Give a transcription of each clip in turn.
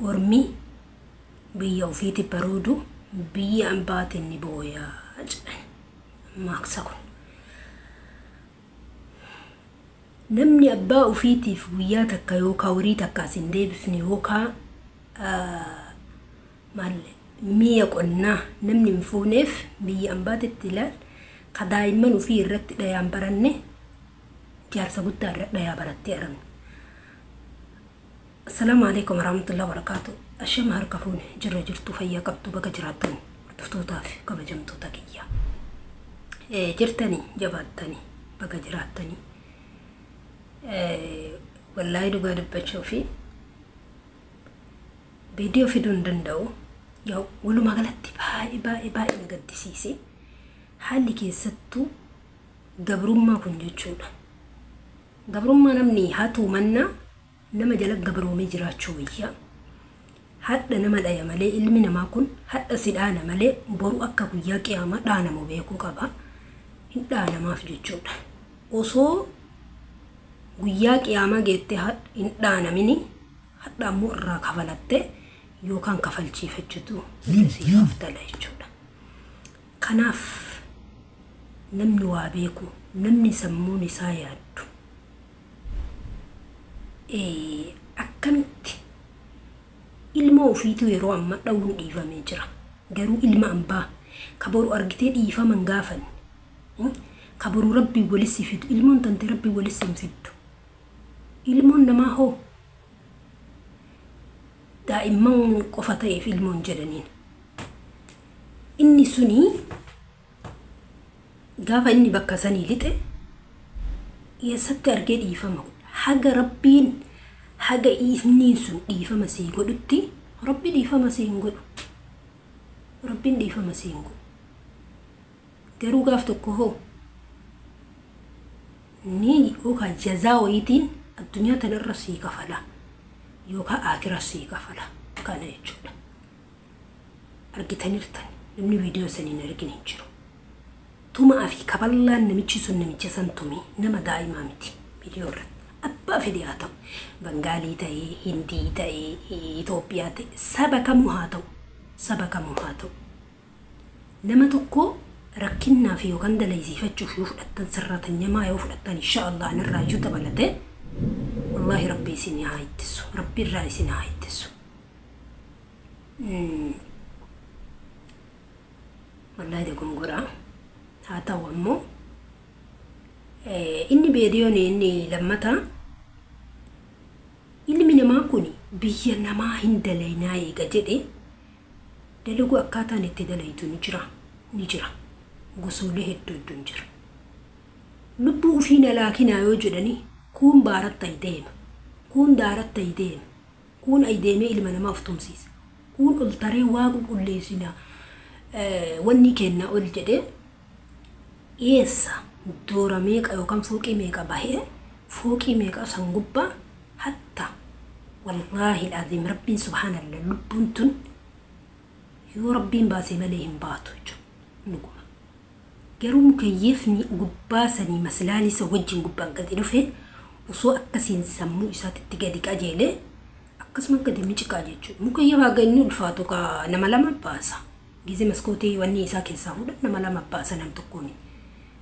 Ormi biyya ofiiti baroodu biyya ambaatiin ni booyaa jedhan maaksa kun. Namni abbaa ofiitiif guyyaa takka yookaan horii takka as hin deebifne yookaan maal mi'a qonnaa namni hin fuuneef biyya ambaatitti ilaal ka daa'imman ofii irratti dhayaan baranne jaarsa guddaa irra dhayaa barattee argamne. Assalaamu alaikum warahmatullahi wabarakatuh. Ashama harka fuune jirra jirtu fayyaa qabdu baga jiraattan hordoftootaa fi kabajamtoota kiyya. Jirtanii jabaattanii baga jiraattanii. Wallaahi dhugaa dubbachuu fi viidiyoo fiduu hin danda'u. Yaa walumaa galatti baay'ee baay'ee baay'ee na gaddisiise. Haalli keessattuu gabrummaa kun jechuudha. Gabrummaa namni haa mannaa nama jala gabroomee jiraachuu wayya. Hadha nama dhaya malee ilmi namaa kun hadha si dhaana malee boru akka guyyaa qiyaamaa dhaanamu beekuu qaba. Hin dhaanamaaf jechuudha. Osoo guyyaa qiyaamaa geettee hin dhaanamini hadha ammoo irraa kafalattee yookaan kafalchiifachuutu irra siif tala jechuudha. Kanaaf namni waa beeku, namni sammuun isaa yaaddu akkamitti ilma ofiitu yeroo ammaa dha'uun dhiifamee jira. Garuu ilma ambaa ka boru argitee dhiifama hin gaafanne, ka boru rabbii walissi fidu, ilmoon tante rabbii walissi hin fiddu. Ilmoon namaa hoo daa'imman qofa ta'eef ilmoon jedhaniin. Inni suni gaafa inni bakka sanii lixe eessatti argee dhiifama godha. Haga rabbiin haga inni sun dhiifama sii godhutti rabbi dhiifama sii hin godhu. Rabbiin dhiifama sii hin godhu. Garuu gaaf tokko hoo ni yookaan jazaa wayiitiin addunyaa tanarra sii kafala yookaan akira sii kafala kana jechuudha. Argitaniirtan namni viidiyoo saniin argin hin jiru. Tumaa fi kaballaan namichi sun namicha san tume nama daa'imaa miti viidiyoo irratti. Abbaa fedhe haa ta'u, Bangaalii ta'ee, Hindii ta'ee, Itoophiyaa ta'e, saba kamuu haa ta'u, saba kamuu haa ta'u. Nama tokko rakkinnaaf yookaan dalaysiifachuuf yoo fudhattan sirratanyamaa yoo fudhattan insha Allah anirraa iyyuu dabalatee wallaahi rabbi isin haa ittisu, rabbi irraa isin haa ittisu. Wallaahi dogongoraa haa ta'u ammoo inni viidiyoon inni lammataa ilmi namaa kun biyya namaa hin dalaynaa eega jedhe dalaguu akkaataan itti dalaytu ni jira ni jira gosoolee hedduu hedduun jira. Lubbuu ofii na laakinaa yoo jedhani kuun baaratti ay deema kuun daaratti ay deema kuun ay deemee ilma namaa of tumsiisa kuun ol taree waa qulqulleessinaa wanni kennaa ol jedhee eessa doora meeqa yookaan fooqii meeqa bahee fooqii meeqa san gubbaa hatta wallaahi alaaziim rabbiin subhaanallah lubbuun tun yoo rabbiin baasee malee hin baatu jechuudha dhuguma. Garuu mukayyeefni gubbaa sanii maslaalisa wajjin gubbaan gadi dhufe osoo akkasiin sammuu isaatitti gadi qajeelee akkasuma gadi miciqaa jechuudha. Mukayyeef haga inni ulfaatu ka nama lama baasa. Gizee maskootii wanni isaa keessaa fuudhan nama lama baasa nam tokkoon.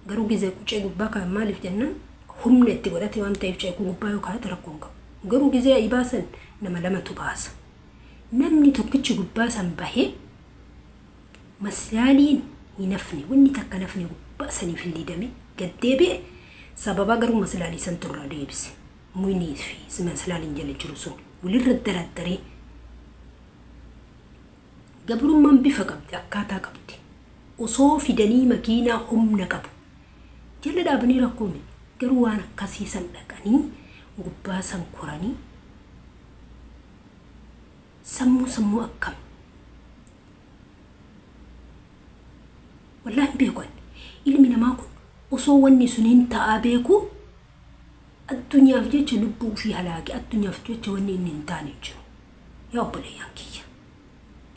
Garuu gizee qucee gubbaa kan maaliif jennaan humna itti godhate waan ta'eef ceekuu gubbaa yoo kaa'ate rakkoo hin qabu. Garuu gizee ayi baasan nama lamatu baasa. Namni tokkichi gubbaa san bahee maslaaliin hin hafne wanni takka hin hafne gubbaa saniif hin liidame gad deebi'e sababa garuu maslaalii san turraa deebise. Muyinii fi maslaaliin jala jiru sun walirra daraddaree gabrummaan bifa qabdi akkaataa qabdi. Osoo fidanii makiinaa humna qabu jala dhaabanii rakkoo miti. Garuu waan akkasii san dhaqanii gubbaa san koranii sammuu sammuu akkam wallaahi hin beeku ani. Ilmi namaa kun osoo wanni sun hin ta'aa beeku addunyaaf jecha lubbuu ofii halaake addunyaaf jecha wanni inni hin taane hin jiru. Yaa obboleeyyan kiyya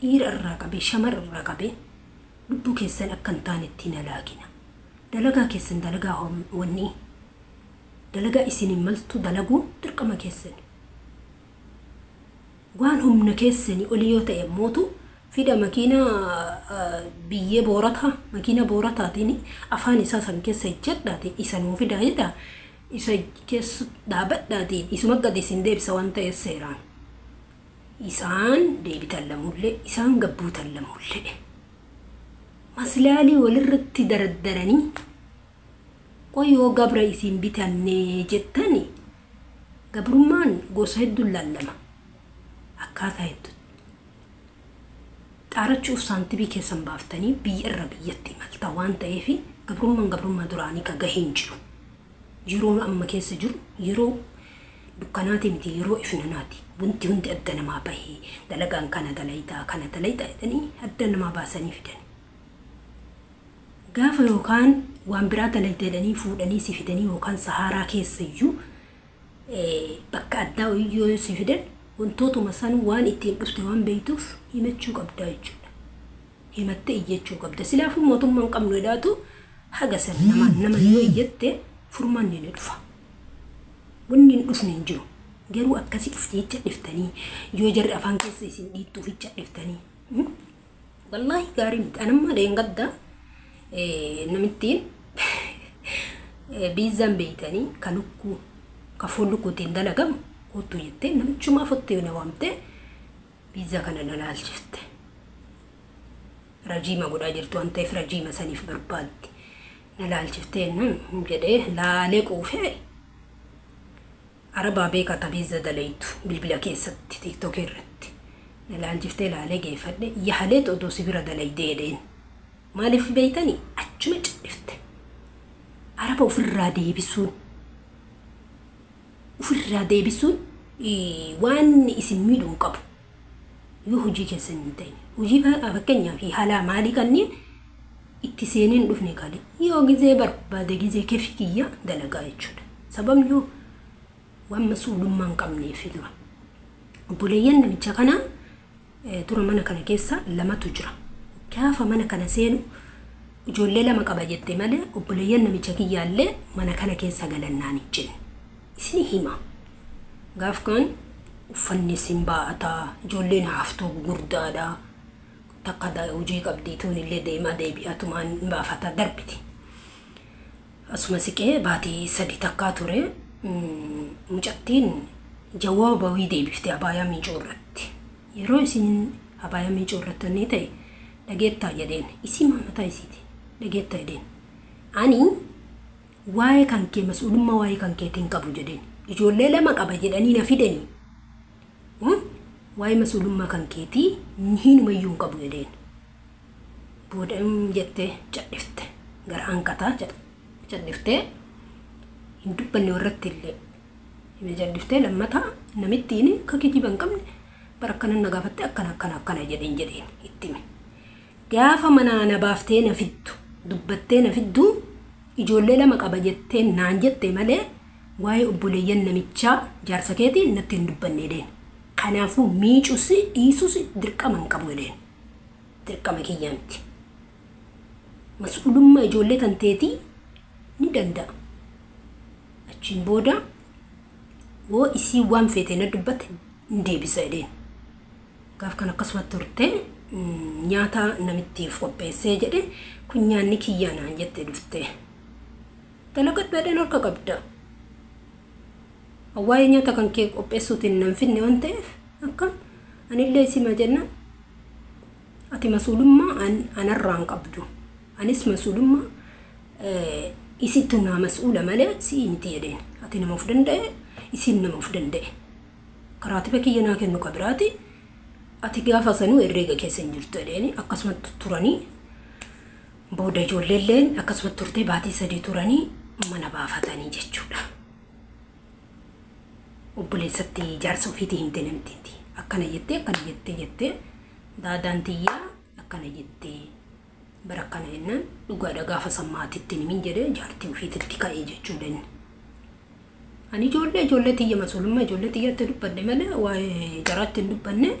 dhiira irraa qabee shamara irraa qabee lubbuu keessan akka hin taanetti hin halaakina. Dalagaa keessan dalagaa wanni dalagaa isin hin maltu dalaguun dirqama keessan. Waan humna keessanii olii yoo ta'e mootu fida makiina biyyee boorataa, makiina boorataatiin afaan isaa san keessa ijjadhaatiin isa nuu fidaa jedha, isa keessa dhaabadhaatiin isuma gadi isin deebisa waan ta'eef seeraan. Isaan deebitan lamullee, isaan gabbuutan lamullee. Maslaalii walirratti dardaranii qoyoo gabra isin bitannee jettani, gabrummaan gosa hedduun lallama. Akkaataa hedduu. Xaarachuuf saantibii keessan baaftanii biyya irra biyyatti imalta waan ta'eef gabrummaan gabrummaa duraanii ka gahee hin jiru. Jiruun amma keessa jiru yeroo dukkanaati miti, yeroo ifnanaati. Wanti hundi adda namaa bahee dalagaan kana dalaytaa kana dalaytaa jedhanii adda namaa baasanii fidan. Gaafa yookaan waan biraa dalayta jedhanii fuudhanii si fidanii yookaan Saharaa keessa iyyuu bakka addaa yoo si fidan, wantootuma san waan ittiin dhufte waan beektuuf himachuu qabdaa jechuudha. Himattee iyyachuu qabda. Silaafuu mootummaan qabnu jedhaatu haga san nama nama yoo iyyatte furmaanni ni dhufa. Wanni hin dhufne hin jiru. Garuu akkasii dhuftee jecha dhiftanii yoo jarri afaan keessa isin dhiittuuf jecha dhiftanii. Wallaahi gaarii miti. Anamma dheengadda namittiin biizzaan beeytanii ka lukkuu, ka foon lukkuutiin dalagamu kottu jettee namichuma fottee na waamtee biizzaa kana na laalchifte. Rajiima godhaa jirtu waan ta'eef rajiima saniif barbaaddi. Na laalchiftee jedhee laalee quufee arabaa beekaa biizza dalaytu bilbila keessatti TikTokii irratti. Na laalchiftee laalee geeffadhe, yahaleet odoo si bira dalaydee jedheen. Maaliif beeytanii achuma cadhifte. Araba ofirraa deebisuun waan isin miidhuu hin qabu. Yoo hojii keessan hin ta'in. Hojii fakkeenyaaf haala maalii kanneen itti seenee hin dhufne kale yoo gizee barbaade gizee kefi kiyya dalagaa jechuudha. Sababni yoo waan masuulummaa hin qabneef dura. Obboleeyyan namicha kanaa dura mana kana keessa lamatu jira. Gaafa mana kana seenu ijoollee lama qaba jette malee obboleeyyan namicha kiyyaallee mana kana keessa galannaan hin jenne. Isin hima. Gaaf kaan uffanni isin baa'ataa, ijoolleen haftuu gurguddaadha. Takka hojii qabdii, tuun illee deemaa deebi'atumaan baafataa darbiti. Asuma siqee baatii 3 takkaa ture, mucattiin jawaaba wayii deebifte abaayaa miicuu irratti. Yeroo isin abaayaa miicuu irratti inni ta'e dhageettaa jedheen, isii mataa isiiti dhageettaa jedheen. Ani waa'ee kan kee mas'uulummaa waa'ee kan keetiin qabu jedheen. Ijoollee lama qaba jedhanii na fidanii. Waa'ee mas'uulummaa kan keetii hinumayyuu hin qabu jedheen. Booda jettee cadhifte, gara hanqataa cadhiftee hin dubbanne warratti illee. Hime cadhiftee lammataa namittiin akka kijiba hin qabne bara akkana na gaafatte, akkana akkana akkana jedheen itti hime. Gaafa manaa na baaftee na fiddu dubbattee na fiddu ijoollee lama qaba jettee naan jette malee waa'ee obboleeyyan namichaa jaarsa keetii natti hin dubbanne jedheen. Kanaafuu miicus dhiisus dirqama hin qabu jedheen. Dirqama kiyyaa miti. Mas'uulummaa ijoollee tanteetii ni danda'a. Achiin booda woo isii waan feete na dubbatte hin deebisa jedheen. Gaaf kan akkasumatti turte, nyaata namittiif qopheessee jedhe, kun nyaanni kiyyaa naan jette dhufte. Dalagadhu jedheen, harka qabda. Waa'ee nyaata kan kee qopheessuutiin nan finne waan ta'eef akkam anillee sima jenna, ati masuulummaa anarraa hin qabdu. Anis masuulummaa isittu naa mas'uula malee si'ii miti jedheen. Ati nama of danda'e, isin nama of danda'e. Karaatiba kiyya naa kennu ka biraati. Ati gaafa sanuu herreega keessa hin jirtu jedheeni. Akkasumatti turanii booda ijoolleelleen akkasumatti turtee baatii 3 turanii mana baafatanii jechuudha. Obboleessatti jaarsa ofiitii himte namtiiti. Akkana jettee, akkana jettee jettee, daadaan tiyyaa akkana jettee bara akkana jennaan, dhugaadha gaafa san maatitti himin jedhee jaartii ofiititti ka'ee jechuudha inni. Ani ijoollee tiyya masuulummaa ijoollee tiyyatti dubbadhe malee waa'ee jaraatti hin dubbanne.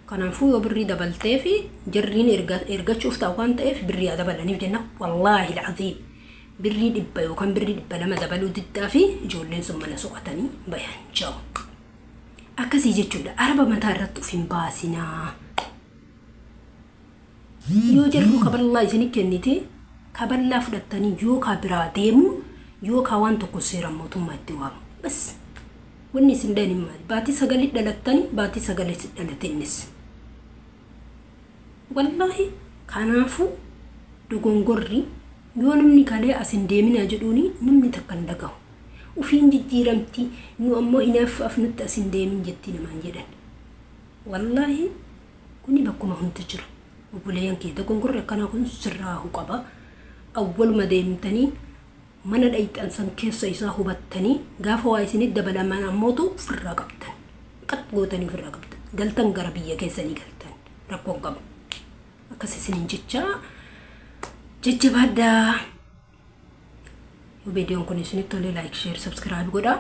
Kanaafuu yoo birrii dabaltee fi jarriin ergachuuf ta'u waan ta'eef birrii haa dabalaniif jenna, wallaahi alcaziim birrii 100 yookaan birrii 200 dabaluu diddaa fi ijoolleen sun mana soqatanii bayan jiru. Akkasii jechuudha. Araba mataa irratti of hin baasinaa. Yoo jarruu kaballaa isinii kennite, kaballaa fudhattanii yookaa biraa deemu yookaa waan tokko seeraan mootummaa itti waamu. Bas, wanni isin dhahin maali? Baatii 9 dhalattanii, baatii 9 dhalate innis. Wallaahi, kanaafuu dogongorri yoo namni kalee as hin deeminaa jedhuuni namni takka hin dhagahu. Ufiin jijjiiramti, nu ammoo hinaaffaaf nutti as hin deemin jetti namaan jedhan. Wallaahi, kuni bakkuma hundi jira. Obboleeyyan kee, dogongorri akkanaa kun sirraahuu qaba. Awwaluma deemtanii mana dhayxan san keessa isaa hubattanii, gaafa waa isinitti dabalaman ammootu ofirraa qabdan. Qat gootanii ofirraa qabdan. Galtan, gara biyya keessanii galtan, rakkoon qabu. Akkas isiniin jechaa, jajjabaadhaa. Yoo viidiyoon kun isinitti tole, like, share, subscribe godhaa.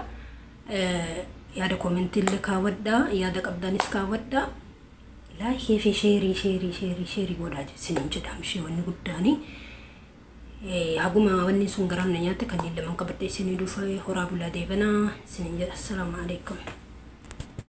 Yaada koomentii illee kaawwadhaa. Yaada qabdanis kaawwadhaa. Like fi share, share, share, share godhaa isiniin jedha ishee wanni guddaanii. Haguma wanni sun garaan na nyaate kanneen lamaan qabadhe isinii dhufe. Horaa bulaa, deebanaa isiniin jedha. Assalaamu alaikum.